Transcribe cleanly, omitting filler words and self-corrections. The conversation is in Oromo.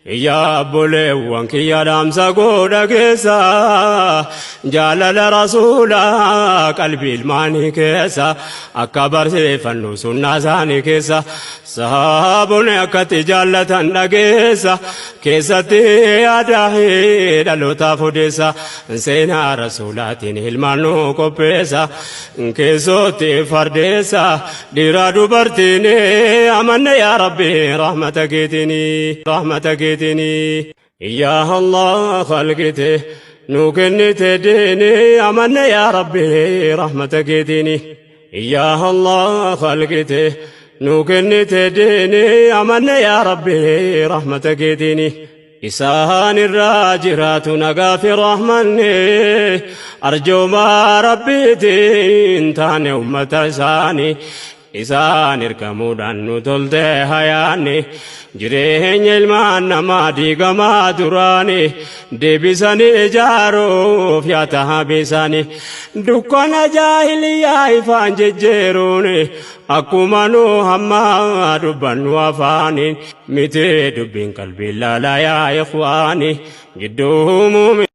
Yaa obboleewwan kiyya dhaamsa godha keessa jaalala rasuulaa qalbii ilmaanii keessa akka barsiifannu sunnaa isaanii keessa sahaabonni akkatti jaallatan dhageessa keessatti yaadaa dhalootaaf odeessa seenaa rasuulaatiin ilmaan nu qopheessa keessootti fardeessa dhiiraa dubartiin amanne yaa rabbi rahmata keetiin rahmata keetiin. Yaa Allah khalqite nu kennite diini amanne yaa rabbi rahmata keetiin. Yaa Allah khalqite nu kennite diini amanne yaa rabbi rahmata keetiin. Isaan irraa jiraatu nagaa fi rahmanni arjoomaa rabbiitiin taane ummata isaanii. Isaan ergamuudhaan nu tolte hayaanni jireenya ilmaan namaa diigamaa duraani deebisanii ijaaruuf yaata habisaani dukkana jaahiliyaa ifaan jejjeeruun akkuma nu hamma dubbannu afaaniin miti dubbiin qalbii laalaa yaa ikhwaani gidduu muumi.